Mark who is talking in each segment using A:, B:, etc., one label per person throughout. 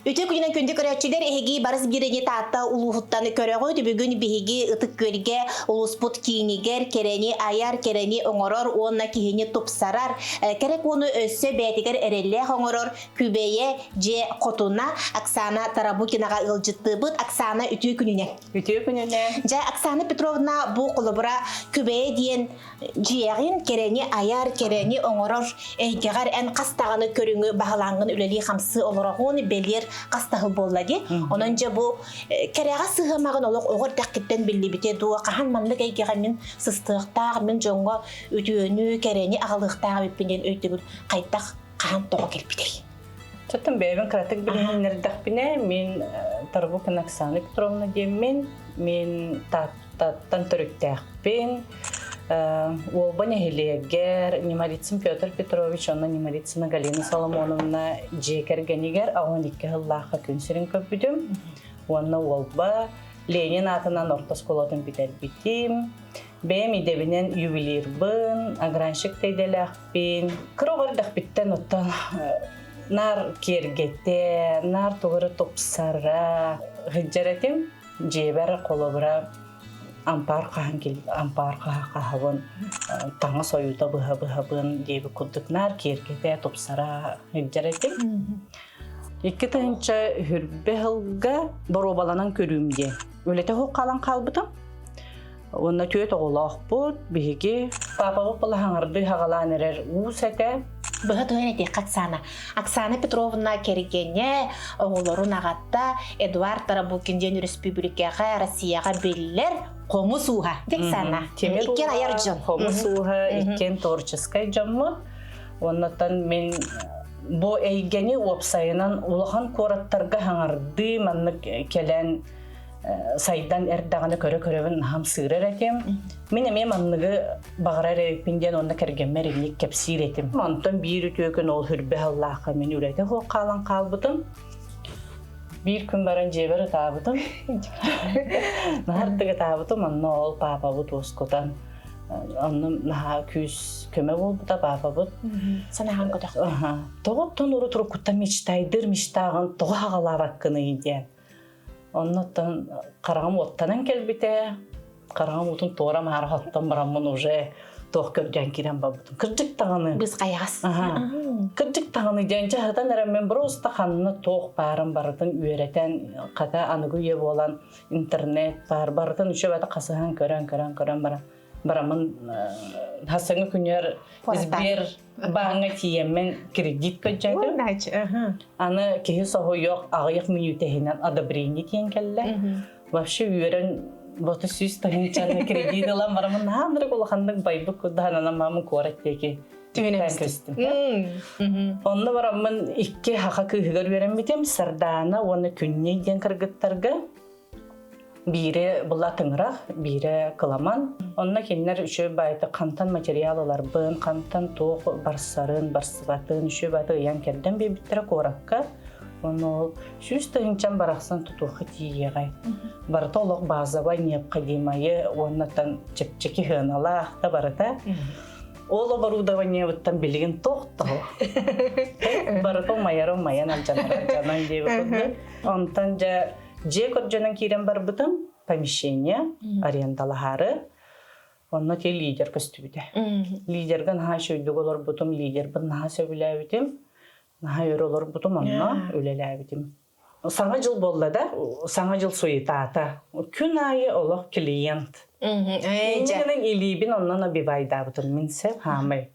A: Үтүө күнүнэн күндү көрөөччүлэр, эһиги барыс биэриини Таатта улууһуттан көрөҕүт. Бүгүн биһиги Ытык Күөлгэ улууспут киинигэр кэрэни айар, кэрэни оҥорор уонна киһини тупсарар, кэрэ куону өссө бэйэтигэр эрэллээх оҥорор Күбэйэ дьиэ хотуна Оксана Тарабукинаҕа ыалдьыттыыбыт. Оксана, үтүө күнүнэн.
B: Үтүө күнүнэн.
A: Дьэ, Оксана Петровна бу холобура Күбэйэ диэн дьиэҕин кэрэни айар, кэрэни оҥорор эйгэҕэр эн хас даҕаны көрүҥү баһылааҥҥын үлэлии-хамсыы олороҕун, бэлиэр хас да сыл буолла дии. Онон дьэ бу кэрэҕэ сыһыамаҕын олох оҕо эрдэххиттэн биллибитэ дуо? Хаһан маннык эйгэҕэ мин сыстыахтаах, мин дьоҥҥо үтүөнү, кэрэни аҕалыахтаах эбиппин диэн өйдөбүл хайдах, хаһан тоҕо кэлбитэй?
B: Чаттан бэйэбин кыратык билиһиннэрдэхпинэ, мин Тарбукина Оксана Петровна диэммин, мин Тааттаттан төрүттээхпин. Уолба нэһилиэгэр Немарицын Петр Петрович уонна Немарицына Галина Соломоновна дьиэ кэргэнигэр 12 сыллаахха күн сирин көрбүтүм. Уонна Уолба Ленин аатынан орто оскуолатын бүтэрбитим. Бэйэм идэбинэн ювелирбын, огранщик да идэлээхпин. Кыра оҕо эрдэхпиттэн оттон наар киэргэтэ, наар тугу эрэ тупсара сылдьар этим. Дьиэбэр холобура ампаар хаһан ампаар хаһа хаһабын, таҥас ойуута быһа быһабын диэбит курдук наар киэргэтэ, тупсара сылдьар этим. 2000 сылга боруобаланан көрүүм диэн. Үлэтэ суох хаалан хаалбытым. Уонна түөрт оҕолоохпут, биһиги паапабыт балаһаҥардыы хаҕалаан эрэр уус этэ.
A: Быһа түһэн этиэххэ Оксана. Оксана Петровна кэргэнэ, оҕолорун аҕата Эдуард Тарабукин диэн өрөспүүбүлүкэҕэ, Россияҕа биллэр хомус ууһа. Оксана. Иккиэн айар дьон.
B: Хомус ууһа, иккиэн творческай дьоммут. Оннуттан мин бу эйгэни уопсайынан улахан куораттарга хаҥардыы маннык кэлэн сайдан эрдэҕинэ көрө-көрөбүн наһам сыырар этим. Мин эмиэ манныгы баҕарар эбиппин диэн уонна кэргэммэр инник кэпсиир этим. Онтон биир үтүө күн ол хүрбэ сыллаахха мин үлэтэ суох хаалан хаалбытым. Биир күн баран дьиэбэр ытаабытым. Наһартык ытаабытым, онно ол паапабыт уоскутан онно наһаа күүс көмө буолбута паапабыт.
A: Санаһан көтөх.
B: Тоҕоттон урут уруккуттан мечтайдыр мечтааҕын тоҕо хаҕалаабаккыный диэн. Оннуттан хараҕым уоттанан кэлбитэ. Хараҕым уутун туора маара хоттон бараммын уже туох көрдөөн киирэн барбытым. Кырдьык даҕаны.
A: Быс хайаҕас.
B: Кырдьык даҕаны диэн дьаһатан эрэ мен просто ханна туох баарын барытын үөрэтэн хата аныгы үйэ буолан интернет баар барытын үчүгэй хасыһан көрөн көрөн көрөн баран бараммын хасыҥы күнүөр Сбер бааҥҥа тиийэммин кредит көрдөөтүм. Аны киһи соһуйуох аҕыйах мүнүүтэһинэн одобрение диэн кэллэ. Вообще үөрэн бото 100 тыһыынчаны кредит ылан бараммын наһаа ынырык улаханнык байбыт курдаһанан маамын куорат диэки түһүнэн көстүм. Онно бараммын икки хаха кыыһыгар үөрэммитим Сардаана уонна Күннэй диэн кыргыттарга Биирэ была тыҥырах, биирэ кыламан. Онно кинилэр үчүгэй баайытык хантан материал ыларбын, хантан туох барсарын, барсыбатын үчүгэй баайытык ыйан кэрдэн биэрбиттэрэ куоракка. Ону ол 100 тыһыынчан барахсан тутуохха тиийиэҕэй. Барыта олох базовай необходимайы уоннаттан чэпчэки сыаналаах да барыта. Ол оборудованиебыттан билигин тохтоо. Барыта умайара умайан алдьанар алдьанан диэбит Онтон дьэ Дьиэ көрдьөнөн киирэн барбытым, помещение арендалаһаары. Онно ти лидер көстүбүтэ. Лидергэ наһаа үчүгэйдик олорбутум, лидербин наһаа сөбүлээбитим. Наһаа өр олорбутум, онно үлэлээбитим. Саҥа дьыл буолла да, саҥа дьыл суетата. Күн аайы олох клиент. Иннинэн илиибин онно набивайдаабытым мин сеп хаамай.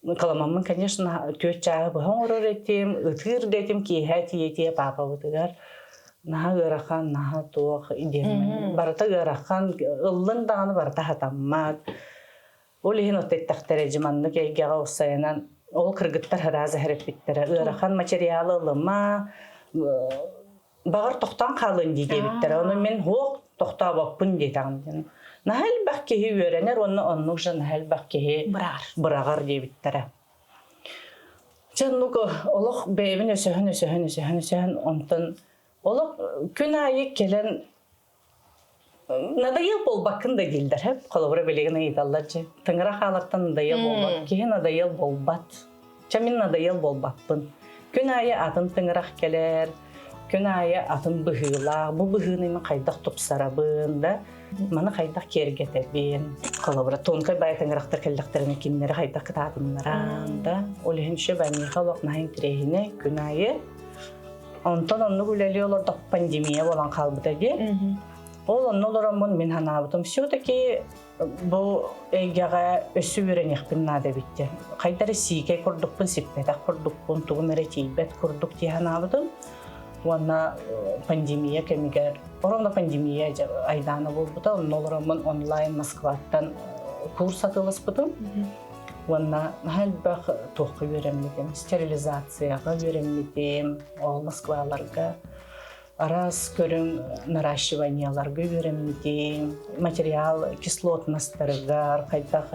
B: Кыламаммын, конечно, түөрт чааһы быһа оҥорор этим, ытыыр да этим, киэһэ тиийэ-тиийэ паапабытыгар наһаа ыарахан, наһаа туох диэммин. Барыта ыарахан, ыллын даҕаны барыта хатаммат. Ол иһин от эттэхтэрэ дьи маннык эйгэҕэ усайынан ол кыргыттар ыраас эһэрэппиттэрэ. Ыарахан материалы ылыма, баҕар тохтоон хаалыан дии диэбиттэрэ. Ону мин суох тохтообоппун диэтэҕим диэн. Наһаа элбэх киһи үөрэнэр уонна оннук же наһаа элбэх киһи быраҕар диэбиттэрэ. Чэ оннук олох бэйэбин өсөһөн өсөһөн өсөһөн өсөһөн онтон Олох күн аайы кэлэн надоел буолбаккын да дииллэр һэп. Холобура билигин ыйыталлар дьэ. Тыҥыра хаалартан надоел буолбат. Киһи надоел буолбат. Чэ мин надоел буолбаппын. Күн аайы атын тыҥырах кэлэр, күн аайы атын быһыылаах, бу быһыыны мин хайдах тупсарабын да, маны хайдах киэргэтэбин. Холобура, тонкай баай тыҥырахтар кэллэхтэринэ кинилэри хайдах кытаатыннаран да. Ол иһин еще миэхэ олох наһаа интэриэһинэй күн аайы. Онтон оннук үлэлии олордох пандемия буолан хаалбыта дии. Ол онно олороммун мин санаабытым все-таки бу эйгэҕэ өссө үөрэниэхпин наада эбит диэн. Хайда эрэ сиикэй курдукпун, сиппэтэх курдукпун, тугум эрэ тиийбэт курдук дии санаабытым. Уонна пандемия кэмигэр, ровно пандемия айдаана буолбута, онно олороммун онлайн Москваттан курс атыыласпытым. Уонна наһаа элбэх туохха үөрэммитим, стерилизацияҕа үөрэммитим, ол Москваларга араас көрүҥ наращиваниеларга үөрэммитим, материал кислотностарыгар хайдах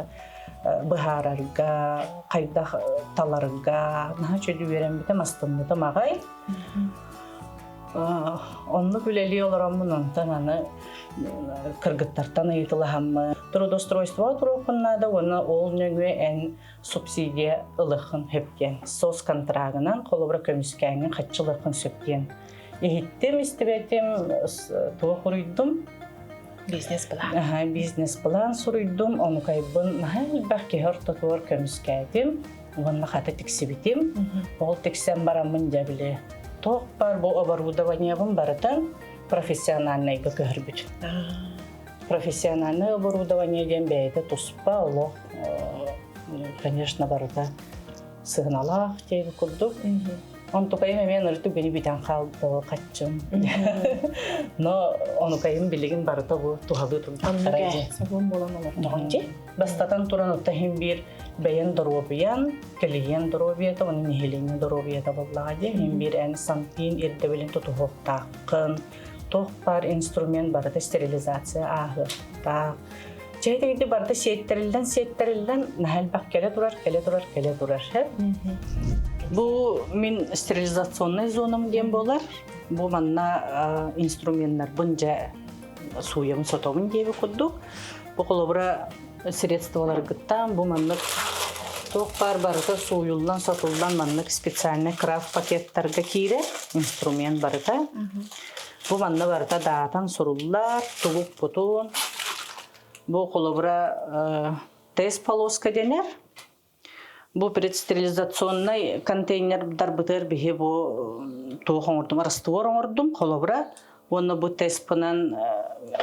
B: быһаарарга, хайдах таларга наһаа үчүгэй үөрэммитим, астыммытым аҕай. Оннук үлэлии олороммун онтон аны кыргыттартан ыйытылаһаммын трудоустройство туруоххун наада уонна ол нөҥүө эн субсидия ылыаххын сөп диэн соцконтрагынан холобура көмүскээҥҥин хаччы ылыаххын сөп диэн иһиттим истибэтим туох уруйдум
A: бизнес-план
B: бизнес-план суруйдум онукайбын наһаа элбэх киһи ортотугар көмүскээтим уонна хата тиксибитим ол тиксэн бараммын дьэ били туох бар бу оборудованиебын барытын профессиональнайга көһөрбүт профессиональное оборудование диэн бэйэтэ туспа олох конечно барыта сыаналаах диэби курдук. Онтукайым эмиэ нырты күнү бүтэн хаалды хаччым. Но онукайым билигин барыта бу туһалыы турдахтара дьэ.
A: Сабын буолан олордоҕун дьэ.
B: Бастатан туран отта иһин биир бэйэн доруобуйан, кэлийэн доруобуйата, уонна нэһилиэнньэ доруобуйата буоллаҕа дии. Иһин биир эн санпин ирдэбилин тутуһуохтааххын. Туох баар инструмент барыта стерилизация ааһыахтаах. Чэйдэгди барыта сиэттэриллэн сиэттэриллэн наһаа элбэх кэлэ турар, кэлэ турар, кэлэ турар. Бу мин стерилизационнай зонам диэн буолар. Бу манна инструменнарбын дьэ сууйабын, сотобун диэби курдук. Бу холобура средстволаргыттан бу маннык туох баар барыта сууйуллан, сотуллан маннык специальный крафт пакеттарга киирэр инструмент барыта. Бу манна барыта даатан суруллар, тугуппутун. Бу холобура тест полоска дэнэр. Бу предстерилизационнай контейнердарбытыгар биһи бу туох оҥордум, раствор оҥордум холобура. Уонна бу тестпынан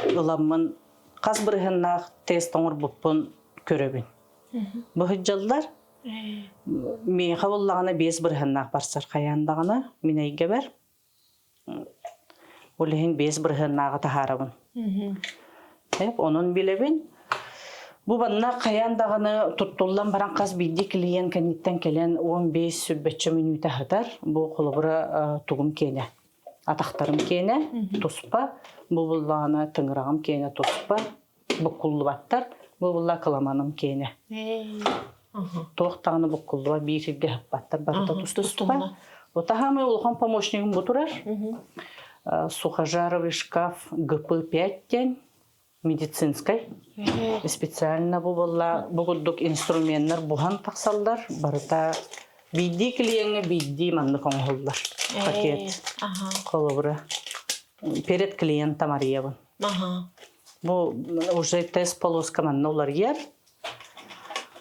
B: ыламмын хас бырыһыннаах тест оҥорбуппун көрөбүн. Бу сылдьаллар. Миэхэ буоллаҕына 5 бырыһыннаах барсар хайаан даҕаны мин эйгэбэр. Ол иһин 5 бырыһыаннааҕы таһаарабын. Эп, онон билэбин. Бу манна хайаан даҕаны туттуллан баран хас биирдии клиент кэнниттэн кэлэн 15 сүрбэччэ мүнүүтэ аһатар. Бу холобура тугум киэнэ. Атахтарым киэнэ туспа, бу буллаҕына тыҥыраҕым киэнэ туспа, буккуллубаттар. Бу булла кыламаным киэнэ. Туох даҕаны буккуллубат биир сиргэ ыһыппаттар барыта тус-туспа. Утаһаамай улахан помощнигым бу турар. Сухожаровый шкаф ГП-5 диэн медицинскай. Специально бу буолла бу курдук инструменнар буһан тахсаллар. Барыта биирдии клиеҥҥэ биирдии маннык оҥоһуллар пакет. Холобура перед клиентом арыйабын. Бу уже тест полоска манна уларыйар.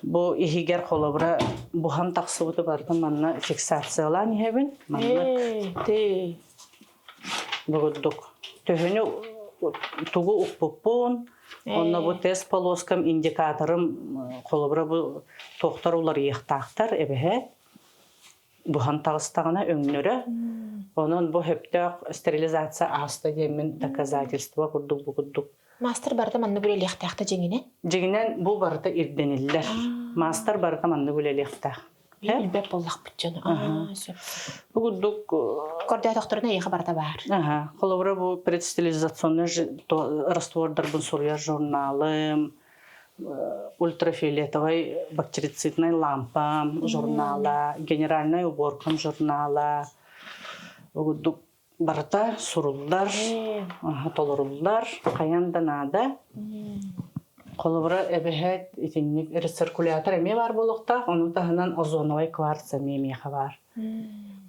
B: Бу иһигэр холобура буһан тахсыбыты барытын манна фиксациялаан иһэбин. Маннык бу курдук төһөнү тугу укпуппун, онно бу тест полоскам индикаторым холобура бу туохтар уларыйыахтаахтар эбэһэ буһан таҕыстаҕына өҥнөрө. Онон бу сөптөөх стерилизация ааста диэммин доказательство курдук бу курдук.
A: Маастар барыта маннык үлэлиэхтээх да дьиҥинэн?
B: Дьиҥинэн бу барыта ирдэниллэр. Маастар барыта маннык үлэлиэхтээх.
A: Билбэт буоллахпыт дьон. Сөп.
B: Бу курдук
A: Көрдөөтөхтөрүнэ эйиэхэ барыта баар.
B: Аха. Холобура бу предстерилизационный раствордарбын суруйар журналым, ультрафиолетовай бактерицидный лампам журнала, генеральная уборкам журнала, курдук. Барыта суруллар, толоруллар, хайан да наада. Холобура, эбэһээт итинник рециркулятор эмиэ баар буолуохтаах, ону таһынан озоновай кварц эмиэ миэхэ баар.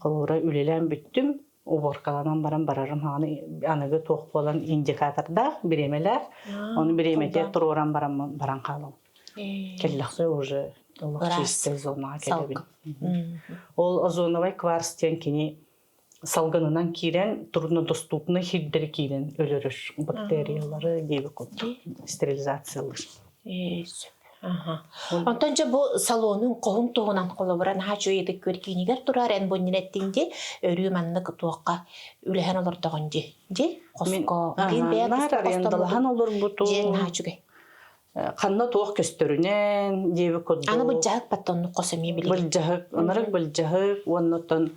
B: Холобура, үлэлээн бүттүм, уборкаланан баран барарым хаҕаны аныгы туох буолан индикатордаах, бириэмэлээх, ону бириэмэтигэр туруоран баран баран хаалабын. Кэллэхпэ уже олох чистая зонаҕа кэлэбин. Ол озоновай кварц диэн кини салгынынан киирэн труднодоступный сирдэри киирэн өлөрөр бактериялары диэби курдук стерилизациялыыр.
A: Сөп. Онтон дьэ бу салонун хоһун туһунан холобура наһаа үчүгэй киинигэр турар эн бу иннинэттин ди өрүү маннык туохха үлэһэн олордоҕун ди ди хоско киин бэйэ
B: наар арендалаһан олорбутум
A: дьиэ наһаа үчүгэй
B: ханна туох көстөрүнэн диэби курдук.
A: Аны былдьаһык баттоннук хос эмиэ билигин.
B: Былдьаһык, ынырык былдьаһык уоннаттан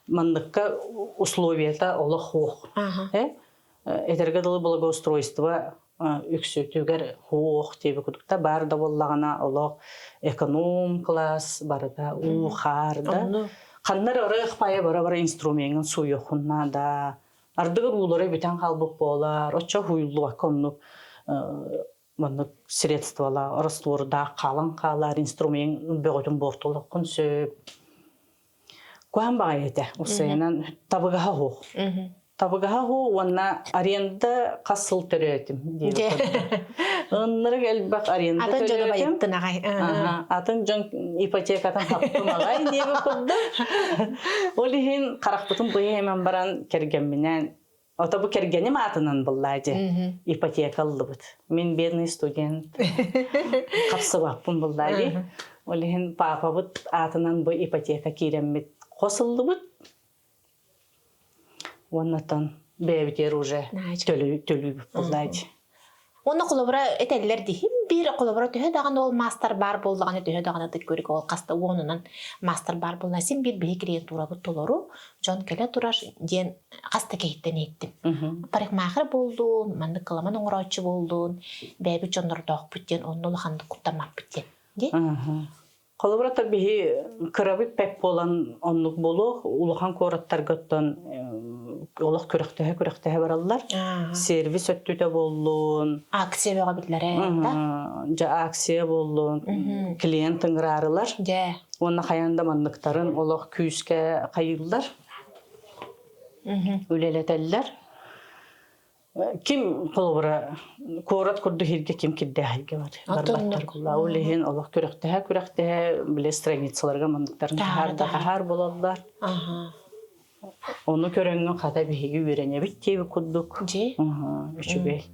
B: манныкка условията олох хуох. Этэргэ дылы благоустройство үксүтүгэр хуох диэби курдук баар да буоллаҕына олох эконом класс барыта уу хаар да ханнар ырыах пая бара бара инструментын суйохун наада ардыгар уулара бүтэн хаалбыт буолар оччо хуйуллубакка оннук маннык средстволаах, раствордаах хаалан хаалар инструмент бөҕөтүн буортулаххын сөп. Куһаан баҕайы этэ. Усайынан табыгаһа суох. Табыгаһа суох уонна аренда хас сыл төрөөтүм диэбит. Ыннырык элбэх аренда
A: Атын дьону байыттын аҕай.
B: Атын дьон ипотекатын хаптым аҕай диэбит курдук. Ол иһин харахпытын быйа эмэн баран кэргэмминээн Ото бу кэргэним аатынан буллаа дьэ. Ипотека ыллыбыт. Мин бедный студент. Хапсыбаппын буллаа дии. Ол иһин паапабыт аатынан бу ипотека киирэммит хос ыллыбыт. Уоннатан бэйэбитигэр уже төлүүбүт буллаа дии.
A: Уонна холобура этэллэр диһим биир холобура төһө даҕаны ол маастар баар буоллаҕына төһө даҕаны ытык көрүк ол хаста уонунан маастар баар буолла син биир биһи клиентурабыт толору дьон кэлэ турар диэн хас да киһиттэн иһиттим. Парикмахер буоллун, маннык кыламан оҥорооччу буоллун, бэйэбит дьоннордоохпут диэн онно улаханнык куттаммаппыт диэн. Ди?
B: Холобура биһи кырабыт пэп буолан оннук буолуох улахан куораттарга оттон олох күрэхтэһэ-күрэхтэһэ бараллар. Сервис өттүтэ буоллун.
A: Акция бөҕө биллэрэ да?
B: Дьэ акция буоллун, клиент ыҥыраарылар.
A: Дьэ.
B: Уонна хайаан да манныктарын олох күүскэ хайыыллар. Үлэлэтэллэр. Ким холобура куорат курдук иһиргэ ким кирдээһиргэ бар барбаттар кулла ол иһин олох күрэхтэһэ күрэхтэһэ бile страницаларга манныктарын таһаар да таһаар буолаллар ону көрөҥҥүн хата биһиги үөрэнэбит диэби курдук үчүгэй.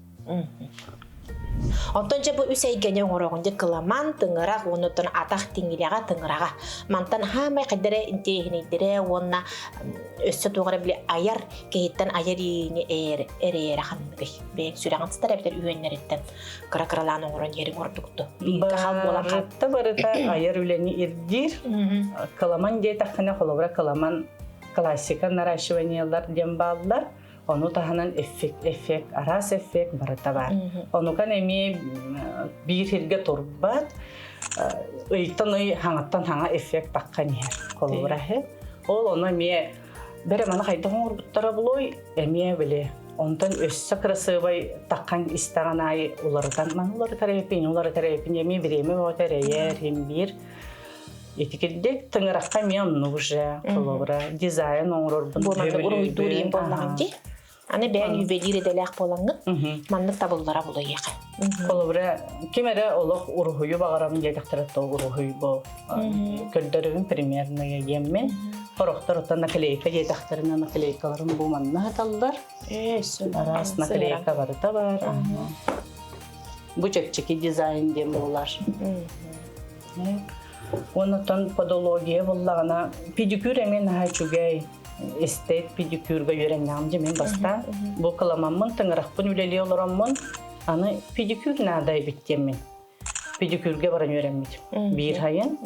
A: Онтон дьэ бу үс эйгэни оҥороҕун дьэ кыламан, тыҥырах уонна атах тиҥилэҕэ тыҥыраҕа. Мантан хаамай хайдара интэриэһинэйдэрэ уонна өссө туох эрэ били айар киһиттэн айар иэйиини эрэйэрэ ханныгый? Бэйэҥ сүрэҕин сытар эбэтэр үөннэриттэн кыра-кыралаан оҥорон иһэриҥ ордукту. Бииргэ хал буолан
B: Барыта барыта айар үлэни ирдиир. Кыламан диэтэххинэ, холобура кыламан классика наращиваниелар диэн бааллар. Ону таһынан эффект, эффект, араас эффект барыта баар. Онукан эмиэ биир сиргэ турбат, ыйтан ый хаҥаттан хаҥа эффект таххан иһэр. Холобура Ол ону эмиэ бэрэ маны хайдах оҥорбуттара булуой эмиэ били онтон өссө кырасыабай таххан истэҕин аайы уларытан маны уларытар эбиппин уларытар эбиппин эмиэ бириэмэ бөҕөтө эрэйэр иһин биир ити кирдик тыҥырахха эмиэ оннук уже холобура дизайн оҥорорбун
A: уруһуйдуур иин буоллаҕын дии Аны бэйэҥ ювелир идэлээх буолаҥҥын маннык табыллара булуйуох.
B: Холобура, ким эрэ олох уруһуйу баҕарабын диэтэхтэрэ то уруһуй бу көрдөрөбүн примерно диэммин. Сорохтор оттон наклейка диэтэхтэринэ наклейкаларын бу манна саталлар. Араас наклейка барыта бар. Бу чэпчэки дизайн диэн буолар. Оннотон подология буллаҕына педикюр эмиэ наһаа үчүгэй. Эстет педикюрга үөрэннэҕим дьэ мин бастаан бу кыламаммын тыҥырахпын үлэлии олороммун аны педикюр наада эбит диэммин педикюрга баран үөрэммитим биир сайын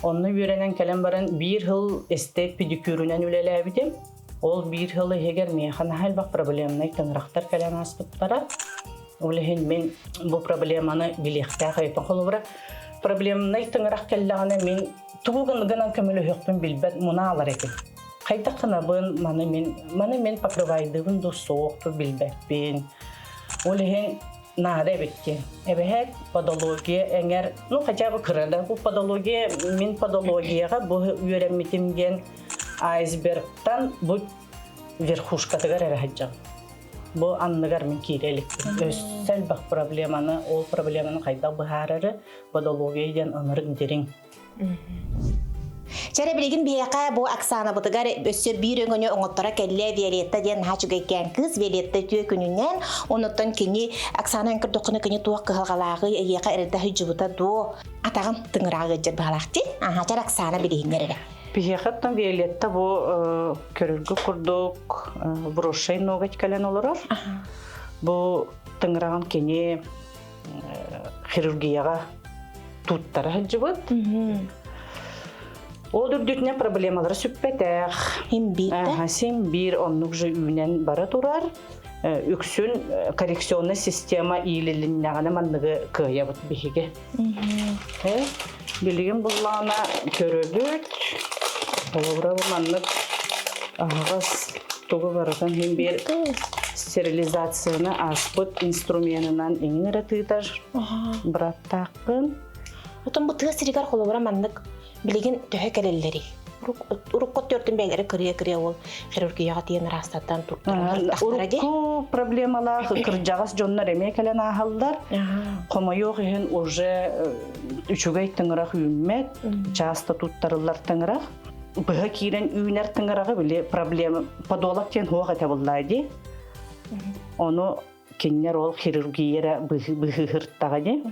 B: онно үөрэнэн кэлэн баран биир сыл эстет педикюрунан үлэлээбитим ол биир сыл иһигэр миэхэ наһаа элбэх проблемнай тыҥырахтар кэлэн ааспыттара ол иһин мин бу проблеманы билиэхтээх эбиппин холобура проблемнай тыҥырах кэллэҕинэ мин тугу гынан көмөлөһүөхпүн билбэт мунаалар этим. Хайдах гынабын, маны мин, маны мин покрывайдыыбын дуу суох дуу билбэппин. Ол иһин наада эбит диэн. Эбэһээт подология эҥэр, ну хотя бы кыра да, бу подология, мин подологияҕа бу үөрэммитим диэн айсбергтан бу верхушкатыгар эрэ сылдьабын. Бу анныгар мин киирэ иликпин. Өссө элбэх проблеманы, ол проблеманы хайдах быһаарары подология диэн ынырык дириҥ.
A: Чэрэ билигин биһиэхэ бу Оксанабытыгар өссө биир өҥөнү оҥотторо кэллэ Виолетта диэн наһаа үчүгэйкээн кыыс Виолетта үтүө күнүнэн онуттан кини Оксана эн көрдөххүнэ кини туох кыһалҕалааҕый эйиэхэ эрэлдэ сылдьыбыта дуо атаҕын тыҥырааҕы ыдьар баһалаах дии аха чэр Оксана билиһиннэр эрэ
B: Биһиэхэ оттон Виолетта бу көрөргө курдук брошшай ноготь кэлэн олорор. Бу тыҥыраҕын кини хирургияҕа туттара сылдьыбыт. Ол үрдүтүнэн проблемалара сүппэтэх.
A: Син биир да?
B: Син биир оннук же үүнэн бара турар. Үксүн коррекционный система иилилиннэҕинэ манныгы кыайабыт биһиги. Билигин буллаҕына көрөбүт. Холобура бу маннык аһаҕас тугу барытын иһин биир стерилизацияны ааспыт инструменынан иҥин эрэ тыытар быраттаахпын.
A: Отон бу тыа сиригэр холобура маннык билигин төһө кэлэллэрий? Урукку төрдүн бэйэлэрэ кырыа-кырыа ол хирургияҕа тиийэн ыраастатан туттаран дии.
B: Урукку проблемалаах кырдьаҕас дьоннор эмиэ кэлэн ааһаллар. Хомойуох иһин уже үчүгэй тыҥырах үүммэт, часто туттарыллар тыҥырах. Быһа киирэн үүнэр тыҥыраҕы били проблема подолог диэн суох этэ буллаа дии. Ону кинилэр ол хирургия эрэ быһыһыртаҕа дии.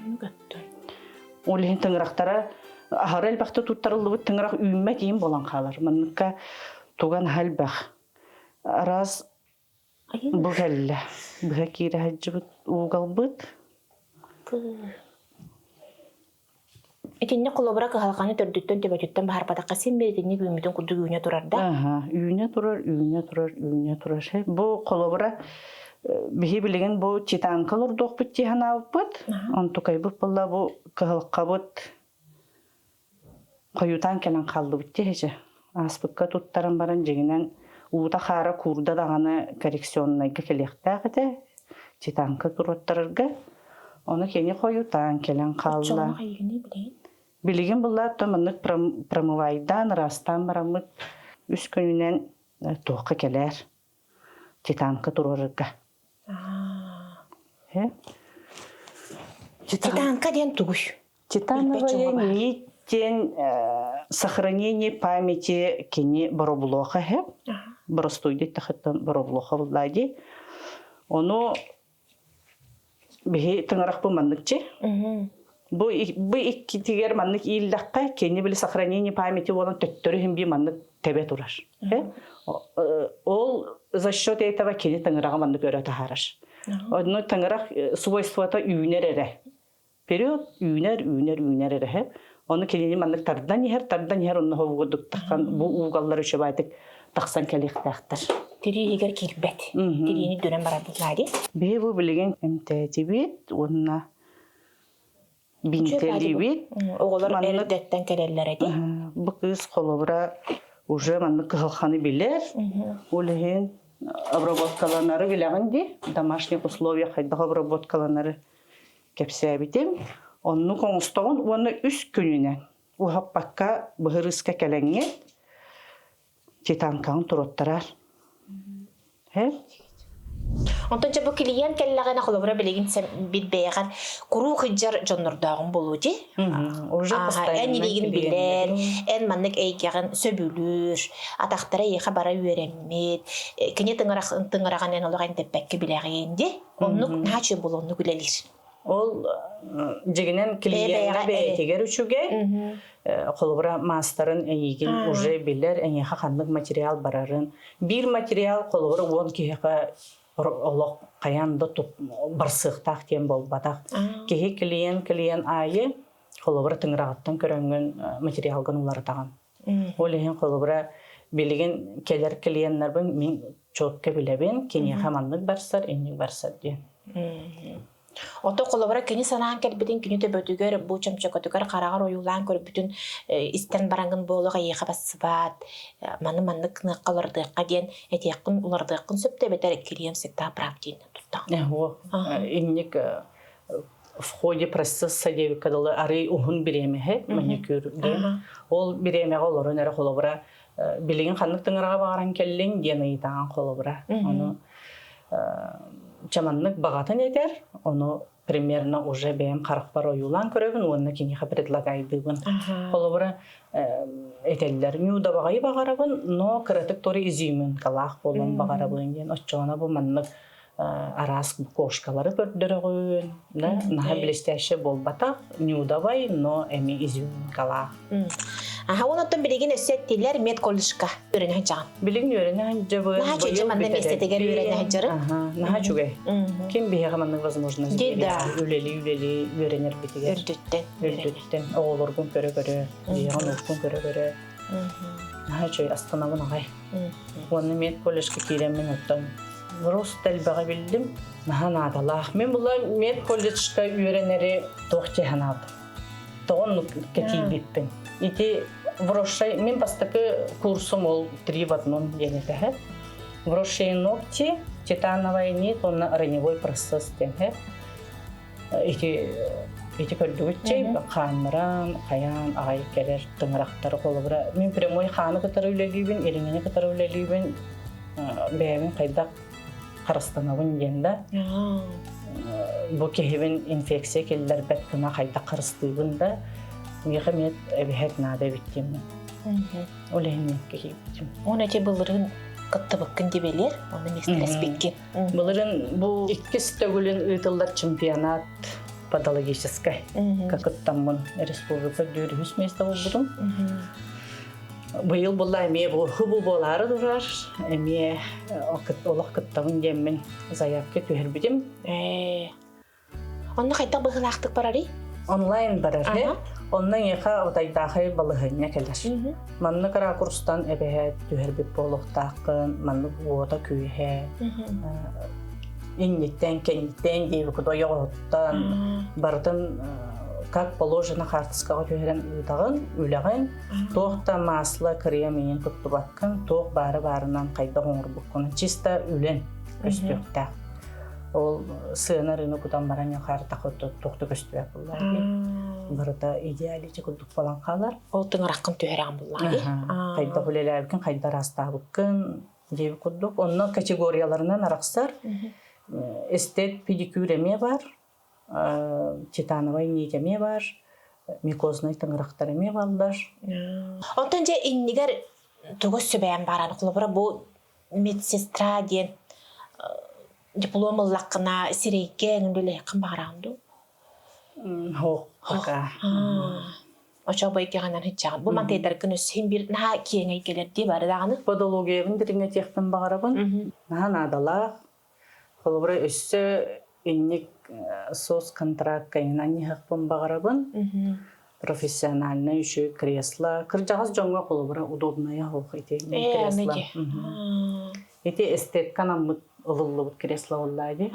B: Ол иһин тыҥырахтара аһары элбэхтэ туттарыллыбыт тыҥырах үүммэт иин буолан хаалар. Манныкка туган элбэх. Араас бу кэллэ. Быһа киирэ сылдьыбыт уугалбыт.
A: Итинник холобура кыһалҕаны төрдүттэн төбөтүттэн баһарбатахха син биир итинник үүммүтүн курдук үүнэ турар да?
B: Аха, үүнэ турар, үүнэ турар, үүнэ турар. Бу холобура биһи билигин бу титанка олордуохпут дии санаабыппыт. Онтукайбыт буолла бу кыһалҕабыт хойутаан кэлэн хааллыбыт дии Ааспыкка туттаран баран дьиҥинэн уута-хаара куурда даҕаны коррекционнайга кэлиэхтээх этэ. Титанка туруоттарарга. Ону кини хойутаан кэлэн хаалла. Билигин булла маннык промывайдаан, ыраастаан бараммыт үс күнүнэн туохха кэлээр титанка туруорарга.
A: Титанка диэн тугуй?
B: Титановая нить диэн сохранение памяти кини боробулуоха эһэ. Боростуойдук тахыттан боробулуоха буллаа дии. Ону биһи тыҥырахпын манныкчы. Бу бу иккитигэр маннык ииллэххэ кини били сохранение памяти буолан төттөрү иһин би маннык тэбэ турар. Ол за счет этого кини тыҥыраҕы маннык өрө таһаарар. Онно тыҥырах свойствота үүнэр эрэ. Вперед үүнэр, үүнэр, үүнэр эрэ. Ону кинини маннык тардан иһэр, тардан иһэр онно хобугурдук таххан бу уугаллар үчүгэйдик тахсан кэлиэхтээхтэр.
A: Тирии иһигэр киирбэт. Тириини дүрэн барабыт ди.
B: Биһи бу билигин эмтээтибит уонна бинтэлиибит.
A: Оҕолор эрдэттэн кэлэллэр эти.
B: Бу кыыс холобура уже маннык кыһалханы билэр. Ол иһин обработкаланары билэҕин дии. Домашних условиях хайдах обработкаланары кэпсээбитим. Оннук оҥостоҕун уонна үс күнүнэн уһаппакка быһырыыска кэлэҥҥит титанкаҕын туруоттараар.
A: Онтон дьэ бу клиент кэллэҕинэ холобура билигин сен бит бэйэҕэр куруук ыдьар дьоннордооҕун буолуо дии.
B: Уже
A: эн илиигин билэр, эн маннык эйгэҕин сөбүлүүр, атахтара эйиэхэ бара үөрэммит, кини тыҥыраҕын эн олох энтэппэккэ билэҕин дии. Оннук наһаа үчүгэй буолуо, оннук үлэлиир.
B: Ол дьигинэн клиеҥҥэ бэйэтигэр үчүгэй. Холобура маастарын эйигин уже билэр, эйиэхэ ханнык материал барарын. Биир материал холобура уон киһиэхэ олох хайаан да барсыахтаах диэн буолбатах. Киһи клиент клиент аайы холобура тыҥыраҕыттан көрөҥҥүн материалгын уларытаҕын. Ол иһин холобура билигин кэлэр клиеннарбын мин четко билэбин, киниэхэ маннык барсар, инник барсар диэн.
A: Ото холобура кини санаан кэлбитин күнү төбөтүгэр бу чөмчөкөтүгэр хараҕар ойуулаан көрбүтүн истэн бараҥын буолуох эйиэхэ бассыбаат маны маннык гыныахха улардыахха диэн этиэххин улардыаххын сөп да эбэтэр кириэм всегда прав диэн туттаҕын.
B: Инник в ходе процесса диэбиккэ дылы арый уһун бириэмэһэ маникюр диэн. Ол бириэмэҕэ олорон эрэ холобура билигин ханнык тыҥыраҕа баҕаран кэллиҥ диэн ыйытаҕын холобура. Ону чаманнык баҕатын этэр, ону примерно уже бэйэм харахпар ойуулаан көрөбүн уонна киниэхэ предлагайдыыбын. Холобура этэллэр нюдабаҕайы баҕарабын, но кыратык тори изюминкалаах буолуон баҕарабын диэн оччоҕуна бу маннык араас кошкалары көрдөрөҕүн, да, наһаа блестяще буолбатах, нюдовай, но эми изюминкалаах.
A: Аха, онон билигин өссө эттилэр медколледжка үөрэнэ сылдьаҕын.
B: Билигин үөрэнэ сылдьабын.
A: Наһаа чүгэй манна миэстэтигэр үөрэнэ сылдьарым.
B: Наһаа үчүгэй. Ким биһиэхэ маннык возможность үлэли-үлэли үөрэнэрбитигэр.
A: Үрдүттэн.
B: Үрдүттэн. Оҕолоргун көрө-көрө, дьиэҕин уоккун көрө-көрө. Наһаа үчүгэй, астынабын аҕай. Уонна медколледжка киирэммин оттон просто элбэҕи биллим. Наһаа наадалаах. Мин була медколледжка үөрэнэри туох дии санаабытым. Тоҕо оннук кэтиирбиппин. Ити вросшай мин бастакы курсум ол три в одном диэн этэ. Вросшие ногти, титановая нить уонна раневой процесс диэн Ити ити көрдүгүт чэй хааннаран, хайаан аҕай кэлэр тыҥырахтары холобура мин прямой хааны кытары үлэлиибин, ириҥэни кытары үлэлиибин, бэйэбин хайдах харыстанабын диэн да бу киһибин инфекция киллэрбэт гына хайдах харыстыыбын да миэхэ эмиэ эбиһэт наада эбит диэммин. Ол иһин мен киһибитим.
A: Оны эти былырын кыттыбыккын дебелер, оны миэстэлэспиккин.
B: Былырын бу иккис төгүлүн ыытыллар чемпионат патологическай кыттаммын республика үһүс место булбутум. Быйыл булла эмиэ бу хубу буолаары турар, эмиэ олох кыттабын диэммин заявка түһэрбитим.
A: Онно хайдах быһыылаахтык барарый?
B: Онлайн барар. Онно эйиэхэ утайдаахай балаһыанньа кэлэр. Маннык ракурстан эбэһэ түһэрбит буолуохтааххын, маннык уота-күүһэ, инниттэн, кэнниттэн диэбиккит ойоҕоһуттан барытын как положено хаартыскаҕа түһэрэн ыытаҕын, үлэҕин, туох да масло, крем иин туттубаккын, туох баары баарынан хайдах оҥорбуккун чисто үлэн көстүөхтээх. Ол сыана рыны кутан баран хаартах туох да көстүбэт буллар. Барыта идеалити курдук буолан хаалар.
A: Ол тыҥыраххын түһэрэҕин буллаҕа.
B: Хайдах үлэлээбиккин, хайдах араастаабыккын диэбит курдук. Онно категорияларынан арахсар. Эстет педикюр эмиэ бар, титановай нить эмиэ бар, микозный тыҥырахтар эмиэ баллар.
A: Онтон дьэ иннигэр тугу сүбээн баран холобура бу медсестра диэн диплом ыллаххына сирэйгэ үлэлиэххин баҕараҕын дуу?
B: Суох, пока.
A: Очо эйгэҕинэн сылдьаҕын. Бу мантайдаргын өссө иһин биир наһаа киэҥ эйгэлэр дии бары даҕаны.
B: Подологиябын дириҥэтиэхпин баҕарабын. Наһаа наадалаах. Холобура, өссө инник соцконтракт анньыһахпын баҕарабын. Профессиональнай үчүгэй кресло. Кырдьаҕас дьоҥҥо холобура удобная оһох ити кресло. Ити эстеткан аммыт ылыллыбыт кресло буоллаа дии.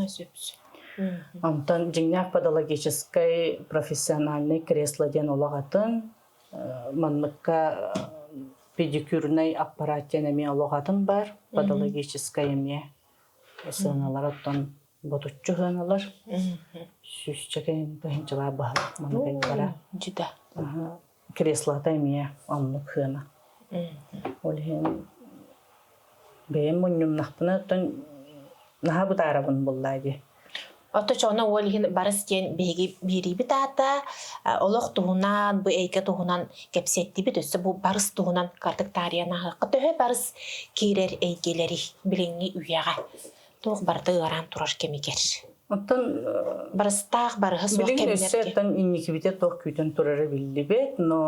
A: Сөп сөп.
B: Онтон дьиҥнээх подологическай профессиональный кресло диэн олох атын. Манныкка педикюрнай аппарат диэн эмиэ олох атын бар. Подологическай эмиэ сыаналар оттон ботуччу сыаналар. Сүүсчэкэ тыһыынчалаах баһылык маннык
A: Дьида.
B: Креслота эмиэ оннук сыана. Ол иһин бэйэм мунньумнахпына оттон наһаа бытаарабын буллаа дии.
A: Ото чоно уол иһин барыс диэн биһиги биэриибит аата олох туһунан, бу эйгэ туһунан кэпсэттибит. Өссө бу барыс туһунан картык таарыйан аһыахха төһө барыс киирэр эйгэлэри билиҥҥи үйэҕэ туох барыта ыараан турар кэмигэр.
B: Оттон
A: барыстаах барыһа суох
B: билигин
A: кэмнэр
B: өссө оттон инникибитэ туох күүтэн турара биллибэт, но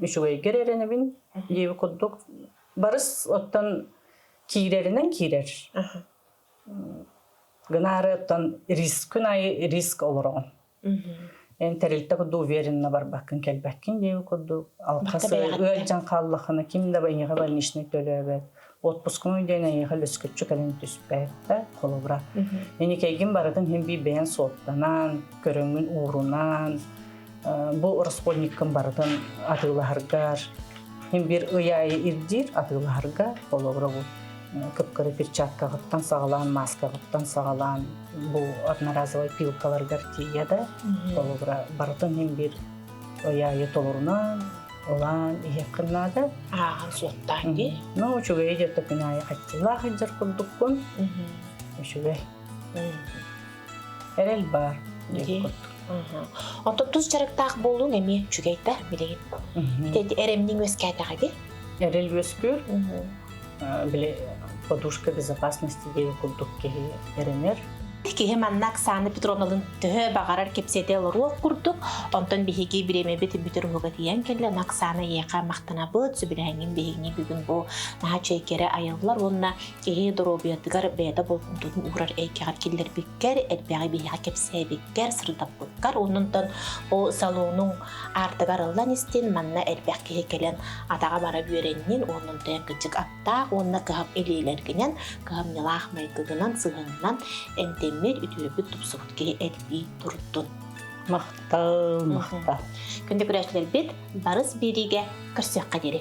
B: үчүгэйгэр эрэнэбин диэби курдук барыс оттон киирэринэн киирэр. Гынаары оттон риск күн аайы риск олороҕун. Эн тэрилтэ курдук уверенно барбаккын кэлбэккин диэби курдук алхас ыалдьан хааллаххына ким да эйиэхэ больничный төлөөбөт. Отпускуҥ диэн эйиэхэ лөскөччү кэлэн түспэт да, холобура. Эникэйгин барытын иһин биир бэйэн суоттанан, көрөҥҥүн уурунан, бу расходниккын барытын атыылаһаргар, иһин биир ый аайы ирдиир атыылаһарга, холобура бу кып-кыра перчаткаҕыттан саҕалаан, маскаҕыттан саҕалаан, бу одноразовай пилкаларгар тиийэ да, холобура барытын иһин биир ый аайы толорунан, ылан иһиэххин наада.
A: Ааҕан суоттаан дии.
B: Ну, үчүгэйи дьэ күн аайы хаччылаах сылдьар курдукпун. Үчүгэй. Эрэл баар диэн курдук.
A: Онтон тус дьарыктаах буолууҥ эмиэ үчүгэй да билигин. Ити эрэмниҥ үөскээтэҕэ дии.
B: Эрэл үөскүүр. Били подушка безопасности диэби курдук киһи эрэнэр.
A: Киһи манна Оксана Петровналыын төһө баҕарар кэпсэтэ олоруох курдук, онтон биһиги бириэмэбит бүтэр уһуга тиийэн кэллэ. Оксана эйиэхэ махтанабыт, сөбүлэһэҥҥин биһигини бүгүн бу наһаа чэйкэрэ айыллар уонна киһи доруобуйатыгар бэйэтэ болҕомтотун уурар эйгэҕэр киллэрбиккэр, элбэҕи биһиэхэ кэпсээбиккэр, сырдаппыккар, оннунтан бу салонуҥ аартыгар ыллан истин, манна элбэх киһи кэлэн атаҕа бара үөрэннин, уоннунтан кырдьык таах уонна кыһам илиилэргинэн, кыһамньылаах майгыгынан, сыһыанынан эмтэммит, үтүөрбүт, тупсубут киһи элбии турдун.
B: Махтал, махтал.
A: Күндү көрөөччүлэрбит, барыс биэриигэ көрсүөххэ диэри.